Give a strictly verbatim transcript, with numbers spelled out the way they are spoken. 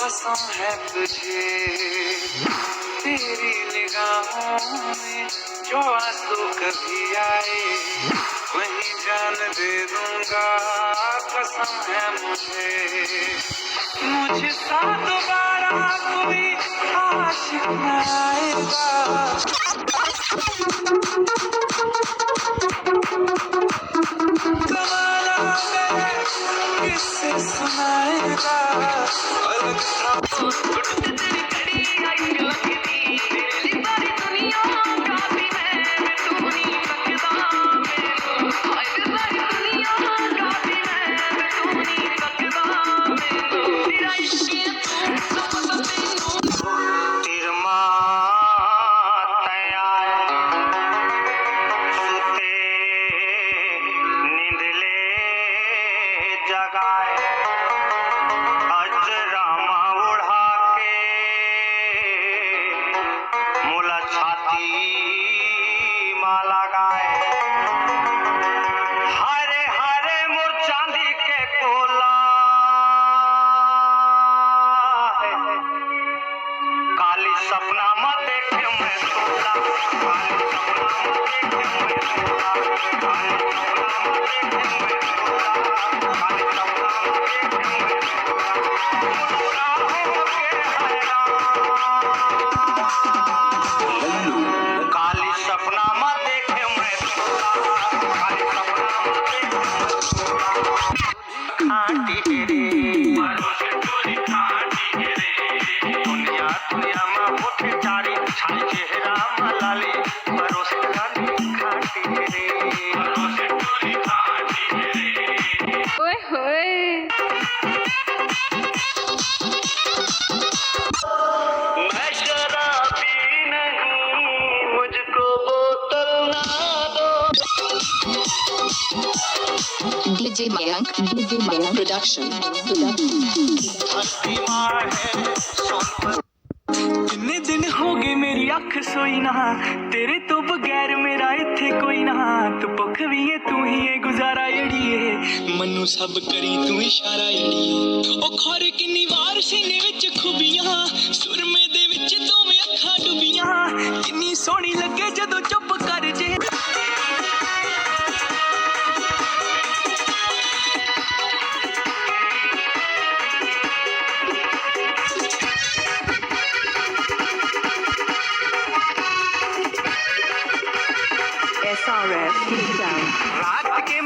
कसम है तुझे तेरी निगाहों में, जो आंसू कभी आए वहीं जान दे दूंगा। कसम है मुझे, मुझे सा दोबारा कोई आशिक न आएगा। कमाल आ गए, किससे सुनाएगा? अलग था। DJ Mayank, DJ Mayank Production. ਕਿੰਨੇ ਦਿਨ ਹੋ ਗਏ ਮੇਰੀ ਅੱਖ ਸੋਈ ਨਾ, ਤੇਰੇ ਤੋਂ ਬਗੈਰ ਮੇਰਾ ਇੱਥੇ ਕੋਈ ਨਾ। ਤੂੰ ਭੁੱਖ ਵੀ ਏ, ਤੂੰ ਹੀ ਏ ਗੁਜ਼ਾਰਾ ਏ ਅੜੀਏ। ਮੈਨੂੰ ਸਭ ਕਰੀ ਤੂੰ ਇਸ਼ਾਰਾ ਏ ਅੜੀਏ। ਉਹ ਖੋਰੇ ਕਿੰਨੀ ਵਾਰ ਸੀਨੇ ਵਿੱਚ ਖੁੱਬੀਆਂ, ਸੁਰਮੇ ਦੇ ਵਿੱਚ ਦੋਵੇਂ ਅੱਖਾਂ ਡੁੱਬੀਆਂ। ਕਿੰਨੀ ਸੋਹਣੀ ਲੱਗੇ ਜਦੋਂ ਚੁੱਪ ਕਰ ਜੇ। S R F, take it down. रात के